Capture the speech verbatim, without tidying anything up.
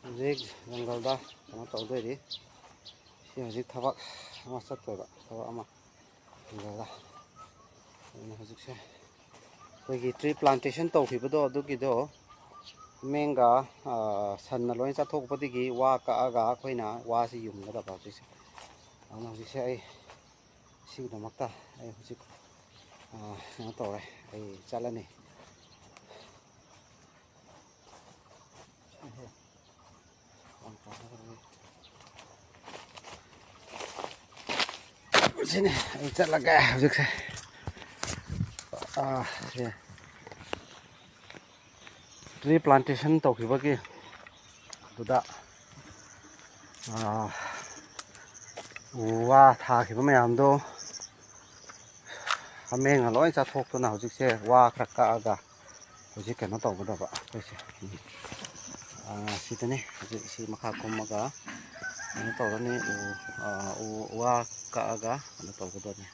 ꯍꯧꯖꯤꯛ ꯖꯪꯒꯜꯗ ꯀꯩꯅꯣ ꯇꯧꯗꯣꯏꯔꯤ꯫ ꯁꯤ ꯍꯧꯖꯤꯛ ꯊꯕꯛ ꯑꯃ ꯆꯠꯇꯣꯏꯕ, ꯊꯕꯛ ꯑꯃ ꯖꯪꯒꯜꯗ꯫ ꯑꯗꯨꯅ ꯍꯧꯖꯤꯛꯁꯦ ꯑꯩꯈꯣꯏꯒꯤ ꯇ꯭ꯔꯤ ꯄ꯭ꯂꯥꯟꯇꯦꯁꯟ ꯇꯧꯈꯤꯕꯗꯣ, ꯑꯗꯨꯒꯤꯗꯣ ꯍꯥꯃꯦꯡꯒ, ꯑ, ꯁꯟꯅ ꯂꯣꯏ ꯆꯥꯊꯣꯛꯄꯗꯒꯤ ꯋꯥ ꯀꯛꯑꯒ ꯑꯩꯈꯣꯏꯅ ꯋꯥꯁꯤ ꯌꯨꯡꯒꯗꯕ ꯍꯧꯖꯤꯛꯁꯦ꯫ ꯑꯗꯨꯅ ꯍꯧꯖꯤꯛꯁꯦ ꯑꯩ ꯁꯤꯒꯤꯗꯃꯛꯇ ꯑꯩ ꯍꯧꯖꯤꯛ, ꯑ, ꯀꯩꯅꯣ ꯇꯧꯔꯦ, ꯑꯩ ꯆꯠꯂꯅꯤ꯫ ꯁꯤꯅꯤ, ꯑꯩ ꯆꯠꯂꯒꯦ ꯍꯧꯖꯤꯛꯁꯦ꯫ ꯑꯥ, ꯁꯦ꯫ ꯇ꯭ꯔꯤ ꯄ꯭ꯂꯥꯟꯇꯦꯁꯟ ꯇꯧꯈꯤꯕꯒꯤ ꯑꯗꯨꯗ, ꯑꯥ, ꯎ ꯋꯥ ꯊꯥꯈꯤꯕ ꯃꯌꯥꯝꯗꯣ ꯍꯥꯃꯦꯡꯅ ꯂꯣꯏ ꯆꯥꯊꯣꯛꯇꯨꯅ ꯍꯧꯖꯤꯛꯁꯦ ꯋꯥ ꯈꯔ ꯀꯛꯑꯒ ꯍꯧꯖꯤꯛ ꯀꯩꯅꯣ ꯇꯧꯒꯗꯕ ꯑꯩꯈꯣꯏꯁꯦ꯫ ꯑꯥ, ꯁꯤꯗꯅꯤ ꯍꯧꯖꯤꯛ ꯁꯤ ꯃꯈꯥ ꯀꯨꯝꯃꯒ ꯀꯩꯅꯣ ꯇꯧꯔꯅꯤ, ꯎ, ꯑꯥ, ꯎ ꯋꯥ ꯀꯛꯑꯒ ꯀꯩꯅꯣ ꯇꯧꯒꯗꯕꯅꯤ꯫